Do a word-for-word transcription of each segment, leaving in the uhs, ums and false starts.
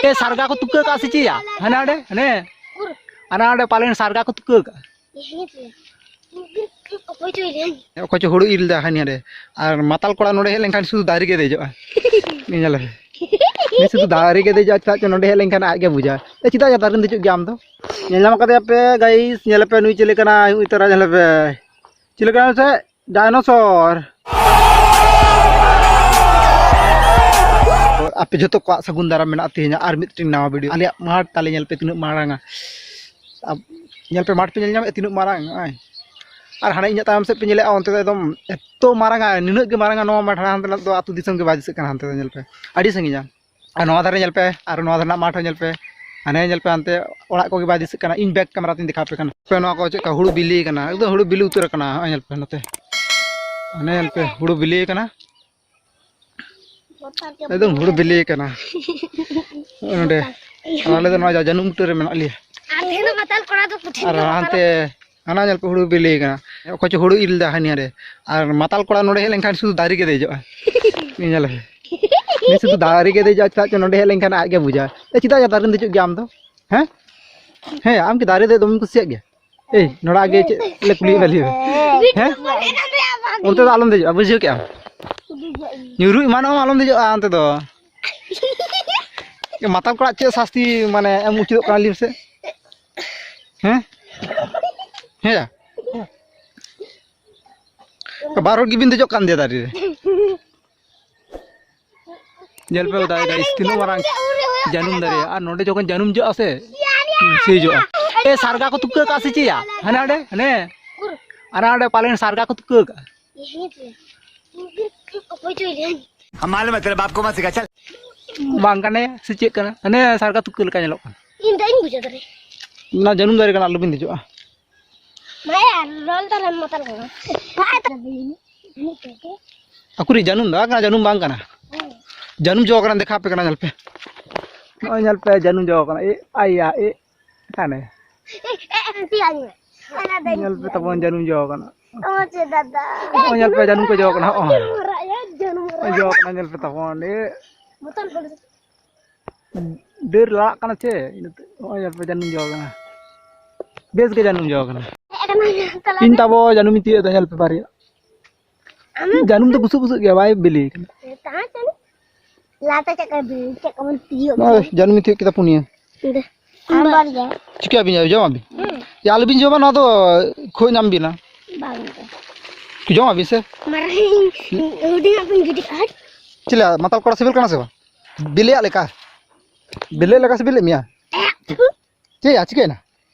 ᱮ, ᱥᱟᱨᱜᱟ ᱠᱚ ᱛᱩᱠᱟᱹ ᱠᱟᱜᱼᱟ ᱥᱮ ᱪᱮᱫ ᱭᱟ? ᱦᱟᱱᱮ ᱦᱟᱸᱰᱮ, ᱦᱟᱱᱮ᱾ ᱦᱟᱱᱟ ᱦᱟᱸᱰᱮ ᱯᱟᱞᱮᱱ ᱥᱟᱨᱜᱟ ᱠᱚ ᱛᱩᱠᱟᱹ ᱠᱟᱜᱼᱟ᱾ ᱚᱠᱚᱭ ᱪᱚᱭ ᱞᱟᱹᱭᱟᱹᱧ? ᱚᱠᱚᱭ ᱪᱚ ᱦᱩᱲᱩ ᱤᱨ ᱫᱟ ᱦᱟᱹᱱᱤ ᱦᱟᱸᱰᱮ᱾ ᱟᱨ ᱢᱟᱛᱟᱞ ᱠᱚᱲᱟ ᱱᱚᱰᱮ ᱦᱮᱡ ᱞᱮᱱᱠᱷᱟᱱ ᱥᱩᱫᱷᱩ ᱫᱟᱨᱮ ᱜᱮ ᱫᱮᱡᱚᱜᱼᱟ᱾ ᱧᱮᱞ ᱯᱮ᱾ ᱩᱱᱤ ᱥᱩᱫᱷᱩ ᱫᱟᱨᱮ ᱜᱮ ᱫᱮᱡᱚᱜᱼᱟ, ᱪᱮᱫᱟᱜ ᱪᱚ ᱱᱚᱰᱮ ᱦᱮᱡ ᱞᱮᱱᱠᱷᱟᱱ ᱟᱡ ᱜᱮ ᱵᱩᱡᱟ᱾ ᱮ, ᱪᱮᱫᱟᱜ ᱭᱟ ᱫᱟᱨᱮᱢ ᱫᱮᱡᱚᱜ ᱜᱮᱭᱟ ᱟᱢ ᱫᱚ? ᱧᱮᱞ ᱧᱟᱢ ᱠᱟᱫᱮᱭᱟ ᱯᱮ guys, ᱧᱮᱞ ᱯᱮ ᱱᱩᱭ ᱪᱮᱞᱮ ᱠᱟᱱᱟᱭ, ᱩᱭ ᱛᱟᱨᱟ ᱧᱮᱞ ᱯᱮ᱾ ᱪᱮᱞᱮ ᱠᱟᱱᱟᱭ ᱥᱮ? ᱰᱟᱭᱱᱳᱥᱚᱨ᱾ ᱟᱯᱮ ᱡᱷᱚᱛᱚ ᱠᱚᱣᱟᱜ ᱥᱟᱹᱜᱩᱱ ᱫᱟᱨᱟᱢ ᱢᱮᱱᱟᱜᱼᱟ ᱛᱮᱦᱮᱧᱟᱜ ᱟᱨ ᱢᱤᱫᱴᱮᱱ ᱱᱟᱣᱟ video᱾ ᱟᱞᱮᱭᱟᱜ ᱢᱟᱴᱷ ᱛᱟᱞᱮ ᱧᱮᱞ ᱯᱮ ᱛᱤᱱᱟᱹᱜ ᱢᱟᱨᱟᱝᱟ᱾ ᱟᱵ-, ᱧᱮᱞ ᱯᱮ, ᱢᱟᱴᱷ ᱯᱮ ᱧᱮᱞ ᱧᱟᱢᱮᱫ ᱛᱤᱱᱟᱹᱜ ᱢᱟᱨᱟᱝ ᱱᱚᱜᱼᱚᱭ᱾ ᱟᱨ ᱦᱟᱱᱮ ᱤᱧᱟᱹᱜ ᱛᱟᱭᱚᱢ ᱥᱮᱫ ᱯᱮ ᱧᱮᱞᱮᱫᱼᱟ, ᱚᱱᱛᱮ ᱫᱚ ᱮᱠᱫᱚᱢ ᱮᱛᱚ ᱢᱟᱨᱟᱝᱟ, ᱱᱤᱱᱟᱹᱜ ᱜᱮ ᱢᱟᱨᱟᱝᱟ ᱱᱚᱣᱟ ᱢᱟᱴᱷ, ᱦᱟᱱᱛᱮ ᱫᱚ ᱟᱹᱛᱩ ᱫᱤᱥᱚᱢ ᱜᱮ ᱵᱟᱭ ᱫᱤᱥᱟᱹᱜ ᱠᱟᱱᱟ, ᱦᱟᱱᱛᱮ ᱫᱚ ᱧᱮᱞ ᱯᱮ ᱟᱹᱰᱤ ᱥᱟᱺᱜᱤᱧᱟ᱾ ᱟᱨ ᱱᱚᱣᱟ ᱫᱷᱟᱨᱮ ᱧᱮᱞ ᱯᱮ, ᱟᱨ ᱱᱚᱣᱟ ᱫᱷᱟᱨᱮ ᱨᱮᱱᱟᱜ ᱢᱟᱴᱷ ᱦᱚᱸ ᱧᱮᱞ ᱯᱮ, ᱦᱟᱱᱮ ᱧᱮᱞ ᱯᱮ ᱦᱟᱱᱛᱮ ᱚᱲᱟᱜ ᱠᱚᱜᱮ ᱵᱟᱭ ᱫᱤᱥᱟᱹᱜ ᱠᱟᱱᱟ᱾ ᱤᱧ back camera ᱛᱤᱧ ᱫᱮᱠᱷᱟᱣ ᱟᱯᱮ ᱠᱟᱱᱟ᱾ ᱯᱮ ᱱᱚᱣᱟ ᱠᱚ ᱪᱮᱫ ᱞᱮᱠᱟ ᱦᱩᱲᱩ ᱵᱤᱞᱤ ᱠᱟᱱᱟ, ᱮᱠᱫᱚᱢ ᱦᱩᱲᱩ ᱵᱤᱞᱤ ᱩᱛᱟᱹᱨ ᱠᱟᱱᱟ᱾ ᱦᱚᱸᱜᱼᱚᱭ ᱧᱮᱞ ᱯᱮ ᱱᱚᱛᱮ, ᱦᱟᱱᱮ ᱧᱮᱞ ᱯᱮ ᱦᱩᱲᱩ ᱵᱤᱞᱤ ᱠᱟᱱᱟ, ᱮᱠᱫᱚᱢ ᱦᱩᱲᱩ ᱵᱤᱞᱤ ᱠᱟᱱᱟ᱾ ᱱᱚᱸᱰᱮ ᱟᱞᱮ ᱫᱚ ᱱᱚᱣᱟ ᱡᱟᱹᱱᱩᱢ ᱵᱩᱴᱟᱹ ᱨᱮ ᱢᱮᱱᱟᱜ ᱞᱮᱭᱟ᱾ ᱟᱨ ᱛᱮᱦᱮᱧ ᱫᱚ ᱢᱟᱛᱟᱞ ᱠᱚᱲᱟ ᱫᱚ ᱠᱚᱴᱷᱤᱱ ᱟᱨ ᱜᱮ ᱦᱟᱱᱛᱮ ᱦᱟᱱᱟ ᱧᱮᱞ ᱯᱮ ᱦᱩᱲᱩ ᱵᱤᱞᱤ ᱠᱟᱱᱟ᱾ ᱚᱠᱚᱭ ᱪᱚ ᱦᱩᱲᱩ ᱤᱨ ᱞᱮᱫᱟ ᱦᱟᱹᱱᱤ ᱦᱟᱸᱰᱮ᱾ ᱟᱨ ᱢᱟᱛᱟᱞ ᱠᱚᱲᱟ ᱱᱚᱸᱰᱮ ᱦᱮᱡ ᱞᱮᱱᱠᱷᱟᱱ ᱥᱩᱫᱷᱩ ᱫᱟᱨᱮ ᱜᱮ ᱫᱮᱡᱚᱜᱼᱟ᱾ ᱧᱮᱞ ᱯᱮ᱾ ᱩᱱᱤ ᱥᱩᱫᱷᱩ ᱫᱟᱨᱮ ᱜᱮ ᱫᱮᱡᱚᱜᱼᱟ, ᱪᱮᱫᱟᱜ ᱪᱚ ᱱᱚᱸᱰᱮ ᱦᱮᱡ ᱞᱮᱱᱠᱷᱟᱱ ᱟᱡ ᱜᱮ ᱵᱩᱡᱟ᱾ ᱮ, ᱪᱮᱫᱟᱜ ᱭᱟ ᱫᱟᱨᱮᱢ ᱫᱮᱡᱚᱜ ᱜᱮᱭᱟ ᱟᱢ ᱫᱚ? ᱦᱮᱸ? ᱦᱮᱸ, ᱟᱢ ᱠᱤ ᱫᱟᱨᱮ ᱫᱮᱡ ᱫᱚᱢᱮᱢ ᱠᱩᱥᱤᱭᱟᱜ ᱜᱮᱭᱟ? ᱮᱭ, ᱱᱚᱰᱮ ᱟᱜᱮ ᱪᱮᱫ ᱞᱮ ᱠᱩᱞᱤᱭᱮᱫ ᱢᱮᱭᱟ ᱞᱟᱹᱭ ᱢᱮ? ᱦᱮᱸ? ᱚᱱᱛᱮ ᱫᱚ ᱟᱞᱚᱢ ᱫᱮᱡᱚᱜᱼᱟ, ᱵᱩᱡᱷᱟᱹᱣ ᱠᱮᱜᱼᱟᱢ? ᱧᱩᱨᱩ ᱮᱢᱟᱱᱚᱜ ᱟᱢ, ᱟᱞᱚᱢ ᱫᱮᱡᱚᱜᱼᱟ ᱚᱱᱛᱮ ᱫᱚ᱾ ᱢᱟᱛᱟᱞ ᱠᱚᱲᱟ ᱪᱮᱫ ᱥᱟᱥᱛᱤ ᱢᱟᱱᱮ ᱮᱢ ᱩᱪᱤᱛᱚᱜ ᱠᱟᱱᱟ ᱞᱟᱹᱭ ᱢᱮᱥᱮ? ᱦᱮᱸ? ᱦᱮᱸ ᱭᱟ? ᱵᱟᱨ ᱦᱚᱲ ᱜᱮᱵᱤᱱ ᱫᱮᱡᱚᱜ ᱠᱟᱱ ᱫᱮᱭᱟ ᱫᱟᱨᱮ ᱨᱮ᱾ ᱧᱮᱞ ᱯᱮ ᱫᱟᱨᱮ, guys, ᱛᱤᱱᱟᱹᱜ ᱢᱟᱨᱟᱝ ᱡᱟᱹᱱᱩᱢ ᱫᱟᱨᱮ᱾ ᱟᱨ ᱱᱚᱰᱮ ᱡᱚᱠᱷᱚᱱ ᱡᱟᱹᱱᱩᱢ ᱡᱚᱜᱼᱟ ᱥᱮ, ᱥᱮᱭ ᱡᱚᱜᱼᱟ᱾ ᱮ, ᱥᱟᱨᱜᱟ ᱠᱚ ᱛᱩᱠᱟᱹ ᱠᱟᱜᱼᱟ ᱥᱮ ᱪᱮᱫ ᱭᱟ? ᱦᱟᱱᱮ ᱦᱟᱸᱰᱮ, ᱦᱟᱱᱮ᱾ ᱟᱨ ᱦᱟᱸᱰᱮ ᱯᱟᱞᱮᱱ ᱥᱟᱨᱜᱟ ᱠᱚ ᱛᱩᱠᱟᱹ ᱠᱟᱜᱼᱟ᱾ ᱚᱠᱚᱭ ᱪᱚᱭ ᱞᱟᱹᱭᱟᱹᱧ? ᱦᱟᱢ ᱢᱟᱞᱩᱢ ᱦᱟᱭ ᱛᱮᱨᱮ ᱵᱟᱯ ᱠᱚ ᱢᱟ ᱥᱤᱠᱷᱟ, ᱪᱟᱞ᱾ ᱵᱟᱝ ᱠᱟᱱᱮ ᱥᱮ ᱪᱮᱫ ᱠᱟᱱᱟ? ᱦᱟᱱᱮ ᱥᱟᱨᱜᱟ ᱛᱩᱠᱟᱹ ᱞᱮᱠᱟ ᱧᱮᱞᱚᱜ ᱠᱟᱱᱟ᱾ ᱤᱧ ᱫᱚ ᱤᱧ ᱵᱩᱡᱷᱟᱹᱣ ᱫᱟᱲᱮ᱾ ᱚᱱᱟ ᱡᱟᱹᱱᱩᱢ ᱫᱟᱨᱮ ᱠᱟᱱᱟ, ᱟᱞᱚᱵᱤᱱ ᱫᱮᱡᱚᱜᱼᱟ᱾ ᱵᱷᱟᱭᱟ, ᱨᱚᱞ ᱫᱟᱨᱮ ᱢᱟᱛᱟᱞ ᱠᱟᱱᱟ᱾ ᱵᱷᱟᱭᱟ, ᱛᱟᱦᱞᱮ ᱤᱧ, ᱤᱧ ᱛᱮᱜᱮ᱾ ᱟᱠᱩᱨᱤ ᱡᱟᱹᱱᱩᱢ ᱫᱚ ᱠᱟᱱᱟ, ᱡᱟᱹᱱᱩᱢ ᱵᱟᱝ ᱠᱟᱱᱟ᱾ ᱦᱮᱸ᱾ ᱡᱟᱹᱱᱩᱢ ᱡᱚ ᱠᱟᱱᱟ, ᱫᱮᱠᱷᱟᱣ ᱟᱯᱮ ᱠᱟᱱᱟ, ᱧᱮᱞ ᱯᱮ᱾ ᱱᱚᱜᱼᱚᱭ ᱧᱮᱞ ᱯᱮ, ᱡᱟᱹᱱᱩᱢ ᱡᱚ ᱠᱟᱱᱟ᱾ ᱮ, ᱟᱭᱟ, ᱮ, ᱠᱟᱱᱮ᱾ ᱮ, ᱮ, ᱮ, ᱛᱤ ᱟᱹᱧ ᱢᱮ᱾ ᱚᱱᱟ ᱫᱚᱧ ᱧᱮᱞ ᱯᱮ ᱛᱤ ᱛᱟᱵᱚᱱ, ᱟᱹᱧ ᱢᱮ᱾ ᱡᱟᱹᱱᱩᱢ ᱡᱚ ᱠᱟᱱᱟ᱾ ᱚ, ᱪᱮᱫ ᱫᱟᱫᱟ? ᱱᱚᱜᱼᱚᱭ ᱧᱮᱞ ᱯᱮ, ᱡᱟᱹᱱᱩᱢ ᱠᱚ ᱡᱚ ᱠᱟᱱᱟ, ᱦᱚᱸᱜᱼᱚᱭ᱾ ᱡᱟᱹᱱᱩᱢ ᱨᱟᱜ ᱭᱟ, ᱡᱟᱹᱱᱩᱢ ᱨᱟᱜ᱾ ᱡᱚ ᱠᱟᱱᱟ, ᱧᱮᱞ ᱯᱮ ᱛᱟᱵᱚᱱ, ᱮ᱾ ᱵᱚᱛᱚᱞ ᱠᱚ᱾ ᱰᱟᱹᱨ ᱞᱟᱲᱟᱜ ᱠᱟᱱᱟ ᱪᱮ? ᱤᱱᱟᱹᱛᱮ ᱱᱚᱜᱼᱚᱭ ᱧᱮᱞ ᱯᱮ, ᱡᱟᱹᱱᱩᱢ ᱡᱚ ᱠᱟᱱᱟ, ᱵᱮᱥ ᱜᱮ ᱡᱟᱹᱱᱩᱢ ᱡᱚ ᱠᱟᱱᱟ᱾ ᱤᱧ ᱛᱟᱵᱚ ᱡᱟᱹᱱᱩᱢᱤᱧ ᱛᱤᱭᱳᱜ ᱮᱫᱟ, ᱧᱮᱞ ᱯᱮ ᱵᱟᱨᱭᱟ᱾ ᱡᱟᱹᱱᱩᱢ ᱫᱚ ᱵᱩᱥᱩᱵ ᱵᱩᱥᱩᱵ ᱜᱮᱭᱟ, ᱵᱟᱭ ᱵᱤᱞᱤ ᱠᱟᱱᱟ᱾ ᱞᱟᱛᱟ ᱪᱮᱫ ᱠᱟ ᱵᱤᱞᱤ, ᱪᱮᱫ ᱠᱟ ᱵᱚᱱ ᱛᱤᱭᱳᱜ ᱱᱚᱜᱼᱚᱭ ᱡᱟᱹᱱᱩᱢᱤᱧ ᱛᱤᱭᱳᱜ ᱠᱮᱫᱟ ᱯᱩᱱᱭᱟᱹ᱾ ᱟᱢ ᱵᱟᱨᱭᱟ᱾ ᱪᱤᱠᱟᱹᱭᱟᱵᱤᱱ? ᱡᱚᱢᱟᱵᱤᱱ? ᱦᱩᱸ᱾ ᱭᱟ, ᱟᱞᱚᱵᱤᱱ ᱡᱚᱢᱟ, ᱱᱚᱣᱟ ᱫᱚ ᱠᱷᱳᱡ ᱧᱟᱢ ᱵᱤᱱᱟ᱾ ᱵᱟᱝ ᱜᱮ᱾ ᱡᱚᱢᱟᱵᱤᱱ ᱥᱮ? ᱢᱟᱨᱟᱝ ᱦᱩᱰᱤᱧᱟᱜ ᱵᱤᱱ ᱜᱤᱰᱤ ᱠᱟᱜᱼᱟ᱾ ᱪᱮᱫ ᱞᱮᱠᱟ, ᱢᱟᱛᱟᱞ ᱠᱚᱲᱟ ᱥᱤᱵᱤᱞ ᱠᱟᱱᱟ ᱥᱮ ᱵᱟᱝ? ᱵᱤᱞᱤᱭᱟᱜ ᱞᱮᱠᱟ᱾ ᱵᱤᱞᱤᱭᱟᱜ ᱞᱮᱠᱟ ᱥᱤᱵᱤᱞᱮᱫ ᱢᱮᱭᱟ? ᱮ, ᱛᱷᱩ᱾ ᱪᱮᱫ ᱭᱟ, ᱪᱤᱠᱟᱹᱭᱮᱱᱟ?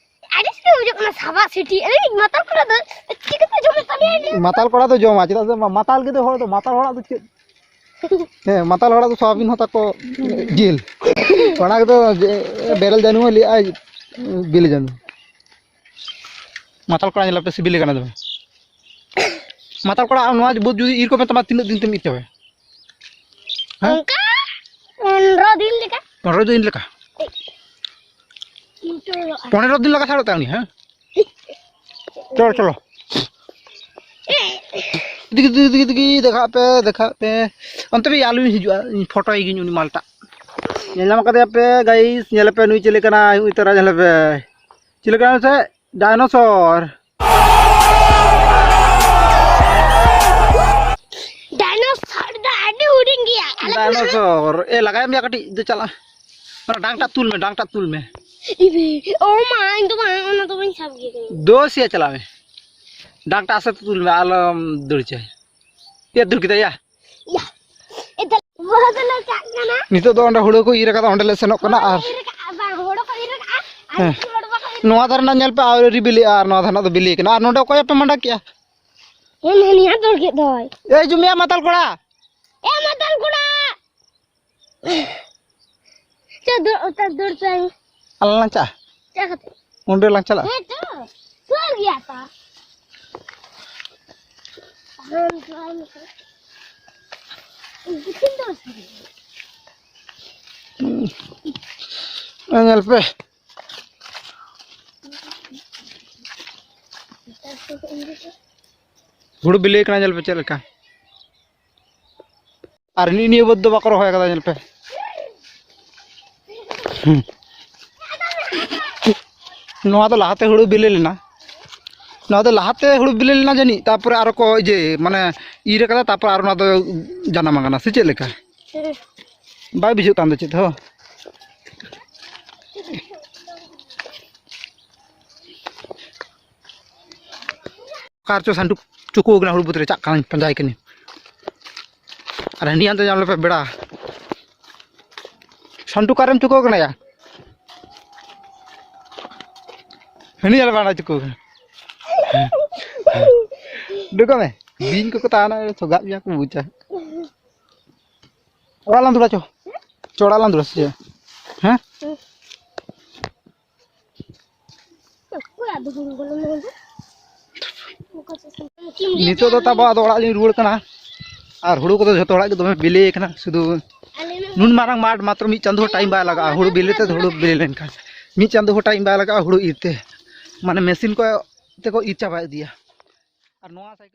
ᱟᱹᱰᱤ ᱥᱤᱵᱤᱞ ᱵᱩᱡᱷᱟᱹᱜ ᱠᱟᱱᱟ, ᱥᱟᱵᱟᱜ ᱥᱤᱴᱤ᱾ ᱮᱭ, ᱢᱟᱛᱟᱞ ᱠᱚᱲᱟ ᱫᱚ ᱪᱤᱠᱟᱹᱛᱮ ᱡᱚᱢᱮᱫ ᱛᱟᱞᱮᱭᱟ ᱤᱧ? ᱢᱟᱛᱟᱞ ᱠᱚᱲᱟ ᱫᱚ ᱡᱚᱢᱟ, ᱪᱮᱫᱟᱜ ᱥᱮ ᱢᱟ-, ᱢᱟᱛᱟᱞ ᱜᱤᱫᱽᱨᱟᱹ ᱦᱚᱲ ᱫᱚ, ᱢᱟᱛᱟᱞ ᱦᱚᱲᱟᱜ ᱫᱚ ᱪᱮᱫ? ᱦᱮᱸ, ᱢᱟᱛᱟᱞ ᱦᱚᱲᱟᱜ ᱫᱚ ᱥᱚᱣᱟᱵᱤᱱ ᱦᱚᱸ ᱛᱟᱠᱚ ᱡᱤᱞ᱾ ᱚᱱᱟ ᱠᱚᱫᱚ ᱡᱮ, ᱵᱮᱨᱮᱞ ᱡᱟᱹᱱᱩᱢ ᱞᱟᱹᱭᱟᱜᱼᱟᱭ, ᱵᱤᱞᱤ ᱡᱟᱹᱱᱩᱢ᱾ ᱢᱟᱛᱟᱞ ᱠᱚᱲᱟ ᱧᱮᱞ ᱯᱮ, ᱥᱤᱵᱤᱞ ᱠᱟᱱᱟ ᱫᱚᱢᱮ᱾ ᱢᱟᱛᱟᱞ ᱠᱚᱲᱟ, ᱟᱢ ᱱᱚᱣᱟ ᱵᱟᱹᱫᱽ ᱡᱩᱫᱤ ᱤᱨ ᱠᱚ ᱢᱮᱛᱟᱢᱟ, ᱛᱤᱱᱟᱹᱜ ᱫᱤᱱ ᱛᱮᱢ ᱤᱨ ᱪᱟᱵᱟᱭᱟ? ᱦᱮᱸ? ᱚᱱᱠᱟ ᱯᱚᱱᱨᱚ ᱫᱤᱱ ᱞᱮᱠᱟ᱾ ᱯᱚᱱᱨᱚ ᱫᱤᱱ ᱞᱮᱠᱟ? ᱤᱱᱠᱟᱹ ᱦᱩᱭᱩᱜᱼᱟ᱾ ᱯᱚᱱᱮᱨᱚ ᱫᱤᱱ ᱞᱟᱜᱟ ᱥᱟᱲᱚᱜ ᱛᱟᱭᱟ ᱩᱱᱤ, ᱦᱮᱸ? ᱪᱚᱞᱚ, ᱪᱚᱞᱚ᱾ ᱫᱤᱜᱤ, ᱫᱤᱜᱤ, ᱫᱤᱜᱤ, ᱫᱤᱜᱤ, ᱫᱮᱠᱷᱟᱜ ᱯᱮ, ᱫᱮᱠᱷᱟᱜ ᱯᱮ᱾ ᱚᱱᱛᱮ ᱨᱮ ᱟᱞᱚ ᱵᱤᱱ ᱦᱤᱡᱩᱜᱼᱟ, ᱤᱧ ᱯᱷᱳᱴᱳᱭᱮ ᱜᱤᱧ ᱩᱱᱤ ᱢᱟᱞᱴᱟ᱾ ᱧᱮᱞ ᱧᱟᱢ ᱠᱟᱫᱮᱭᱟ ᱯᱮ, guys, ᱧᱮᱞ ᱯᱮ ᱱᱩᱭ ᱪᱮᱫ ᱞᱮᱠᱟᱱᱟᱭ, ᱩᱱᱤ ᱛᱚᱨᱟ ᱧᱮᱞ ᱯᱮ᱾ ᱪᱮᱫ ᱞᱮᱠᱟᱱᱟᱭ ᱥᱮ? ᱰᱟᱭᱱᱳᱥᱚᱨ᱾ ᱰᱟᱭᱱᱳᱥᱚᱨ ᱫᱚ ᱟᱹᱰᱤ ᱦᱩᱰᱤᱧ ᱜᱮᱭᱟ᱾ ᱟᱞᱮ ᱠᱷᱚᱱᱟᱜ ᱦᱚᱸ᱾ ᱰᱟᱭᱱᱳᱥᱚᱨ᱾ ᱮ, ᱞᱟᱜᱟᱭ ᱢᱮᱭᱟ ᱠᱟᱹᱴᱤᱡ, ᱫᱩ ᱪᱟᱞᱟᱜ᱾ ᱚᱱᱟ ᱰᱟᱝ ᱴᱟᱜ ᱛᱩᱞ ᱢᱮ, ᱰᱟᱝ ᱴᱟᱜ ᱛᱩᱞ ᱢᱮ᱾ ᱤᱵᱤ, ᱳ ᱢᱟ, ᱤᱧ ᱫᱚ ᱵᱟᱝ, ᱚᱱᱟ ᱫᱚ ᱵᱟᱹᱧ ᱥᱟᱵ ᱜᱮᱭᱟ᱾ ᱫᱳᱥ ᱭᱟ, ᱪᱟᱞᱟᱜ ᱢᱮ᱾ ᱰᱟᱝ ᱴᱟᱜ ᱟᱥᱛᱮ ᱛᱩᱞ ᱢᱮ, ᱟᱞᱚᱢ ᱫᱟᱹᱲ ᱦᱚᱪᱚᱭ᱾ ᱭᱟ, ᱫᱟᱹᱲ ᱠᱮᱫᱟ, ᱭᱟ᱾ ᱭᱟ᱾ ᱮ, ᱛᱟᱦᱞᱮ ᱵᱚᱦᱚᱜ ᱫᱚᱞᱮ ᱪᱟᱜ ᱠᱟᱱᱟ᱾ ᱱᱤᱛᱚᱜ ᱫᱚ ᱚᱸᱰᱮ ᱦᱩᱲᱩ ᱠᱚ ᱤᱨ ᱟᱠᱟᱫᱟ, ᱚᱸᱰᱮ ᱞᱮ ᱥᱮᱱᱚᱜ ᱠᱟᱱᱟ᱾ ᱦᱳᱲᱳ ᱟᱨ ᱠᱚ ᱤᱨ ᱟᱠᱟᱜᱼᱟ, ᱵᱟᱝ, ᱦᱳᱲᱳ ᱠᱚ ᱤᱨ ᱟᱠᱟᱜᱼᱟ, ᱟᱨ ᱦᱮᱸ᱾ ᱦᱳᱲᱳ ᱵᱟᱠᱚ ᱤᱨ ᱱᱚᱣᱟ ᱫᱷᱟᱨᱮ ᱨᱮᱱᱟᱜ ᱧᱮᱞ ᱯᱮ, ᱟᱹᱣᱨᱤ ᱵᱤᱞᱤᱜᱼᱟ, ᱟᱨ ᱱᱚᱣᱟ ᱫᱷᱟᱨᱮ ᱨᱮᱱᱟᱜ ᱫᱚ ᱵᱤᱞᱤ ᱠᱟᱱᱟ᱾ ᱟᱨ ᱱᱚᱰᱮ ᱚᱠᱚᱭ ᱟᱯᱮ ᱢᱟᱸᱰᱟ ᱠᱮᱜᱼᱟ? ᱦᱮᱸ, ᱦᱟᱹᱱᱤᱭᱟ ᱫᱟᱹᱲ ᱠᱮᱫ ᱫᱚᱭ᱾ ᱮᱭ ᱡᱩᱢᱤᱭᱟ ᱢᱟᱛᱟᱞ ᱠᱚᱲᱟ! ᱮ ᱢᱟᱛᱟᱞ ᱠᱚᱲᱟ! ᱪᱚ, ᱫᱩ-, ᱚᱛᱟ ᱫᱟᱹᱲ ᱪᱚ᱾ ᱟᱞᱟᱝ ᱞᱟᱝ ᱪᱟᱜᱼᱟ? ᱪᱟ ᱠᱟᱛᱮ? ᱩᱱ ᱨᱮ ᱞᱟᱝ ᱪᱟᱞᱟᱜᱼᱟ? ᱦᱮᱸ, ᱪᱚ᱾ ᱥᱩᱨ ᱜᱮᱭᱟ ᱛᱚ᱾ ᱟᱢ ᱪᱟᱞᱟᱣ ᱞᱮᱱᱠᱷᱟᱱ᱾ ᱩᱱᱠᱩ ᱴᱷᱮᱱ ᱫᱚ ᱥᱩᱨ ᱜᱮᱭᱟ᱾ ᱧᱮᱞ ᱯᱮ᱾ ᱦᱩᱲᱩ ᱵᱤᱞᱤ ᱠᱟᱱᱟ, ᱧᱮᱞ ᱯᱮ ᱪᱮᱫ ᱞᱮᱠᱟ᱾ ᱟᱨ ᱱᱤᱜ ᱱᱤᱭᱟᱹ ᱵᱟᱹᱫᱽ ᱫᱚ ᱵᱟᱠᱚ ᱨᱚᱦᱚᱭ ᱠᱟᱫᱟ, ᱧᱮᱞ ᱯᱮ᱾ ᱦᱩᱸ᱾ ᱱᱚᱣᱟ ᱫᱚ ᱞᱟᱦᱟᱛᱮ ᱦᱩᱲᱩ ᱵᱤᱞᱤ ᱞᱮᱱᱟ᱾ ᱱᱚᱣᱟ ᱫᱚ ᱞᱟᱦᱟᱛᱮ ᱦᱩᱲᱩ ᱵᱤᱞᱤ ᱞᱮᱱᱟ ᱡᱟᱹᱱᱤᱡ, ᱛᱟᱨᱯᱚᱨᱮ ᱟᱨᱚ ᱠᱚ ᱤᱭᱟᱹ, ᱢᱟᱱᱮ, ᱤᱨ ᱠᱟᱫᱟ, ᱛᱟᱨᱯᱚᱨᱮ ᱟᱨ ᱚᱱᱟ ᱫᱚ ᱡᱟᱱᱟᱢ ᱟᱠᱟᱱᱟ, ᱥᱮ ᱪᱮᱫ ᱞᱮᱠᱟ? ᱦᱮᱸ᱾ ᱵᱟᱭ ᱵᱩᱡᱷᱟᱹᱜ ᱠᱟᱱ ᱫᱚ ᱪᱮᱫ ᱦᱚᱸ᱾ ᱚᱠᱟ ᱨᱮᱪᱚ ᱥᱟᱱᱴᱩ ᱪᱩᱠᱩ ᱟᱠᱟᱱᱟ ᱦᱩᱲᱩ ᱵᱟᱹᱫᱽ ᱨᱮ, ᱪᱟᱜ ᱠᱟᱹᱱᱟᱹᱧ ᱯᱟᱸᱡᱟᱭ ᱠᱟᱹᱱᱟᱹᱧ᱾ ᱟᱨ ᱦᱟᱹᱱᱤ ᱦᱟᱱᱛᱮ ᱧᱟᱢ ᱞᱮᱯᱮ ᱵᱮᱲᱟ᱾ ᱥᱟᱱᱴᱩ ᱚᱠᱟᱨᱮᱢ ᱪᱩᱠᱩ ᱟᱠᱟᱱᱟ ᱭᱟ? ᱦᱟᱹᱱᱤ ᱧᱮᱞ ᱵᱟᱲᱟ ᱪᱩᱠᱩ ᱟᱠᱟᱱᱟ᱾ ᱰᱩᱰᱩ ᱢᱮ, ᱵᱤᱧ ᱠᱚᱠᱚ ᱛᱟᱦᱮᱱᱟ, ᱥᱚᱜᱟᱜ ᱜᱮᱭᱟ ᱠᱚ ᱵᱩᱡᱟ᱾ ᱚᱲᱟᱜ ᱞᱟᱝ ᱫᱩᱲᱟ ᱪᱚ᱾ ᱪᱚ, ᱚᱲᱟᱜ ᱞᱟᱝ ᱫᱩᱲᱟ ᱥᱮ ᱪᱮᱫ? ᱦᱮᱸ? ᱱᱤᱛᱚᱜ ᱫᱚ ᱛᱟᱵᱚ ᱟᱫᱚ ᱚᱲᱟᱜ ᱞᱤᱧ ᱨᱩᱣᱟᱹᱲ ᱠᱟᱱᱟ᱾ ᱟᱨ ᱦᱩᱲᱩ ᱠᱚᱫᱚ ᱡᱷᱚᱛᱚ ᱦᱚᱲᱟᱜ ᱜᱮ ᱫᱚᱢᱮ ᱵᱤᱞᱤ ᱠᱟᱱᱟ, ᱥᱩᱫᱷᱩ ᱱᱩᱱ ᱢᱟᱨᱟᱝ ᱢᱟᱴᱷ ᱢᱟᱛᱨᱚ ᱢᱤᱫ ᱪᱟᱸᱫᱳ ᱦᱚᱸ time ᱵᱟᱭ ᱞᱟᱜᱟᱜᱼᱟ ᱦᱩᱲᱩ ᱵᱤᱞᱤ ᱛᱮ, ᱦᱩᱲᱩ ᱵᱤᱞᱤ ᱞᱮᱱᱠᱷᱟᱱ ᱢᱤᱫ ᱪᱟᱸᱫᱳ ᱦᱚᱸ time ᱵᱟᱭ ᱞᱟᱜᱟᱜᱼᱟ ᱦᱩᱲᱩ ᱤᱨ ᱛᱮ, ᱢᱟᱱᱮ machine ᱠᱚ ᱛᱮᱠᱚ ᱤᱨ ᱪᱟᱵᱟ ᱤᱫᱤᱭᱟ᱾ ᱟᱨ ᱱᱚᱣᱟ ᱥᱟᱭᱠᱮᱞ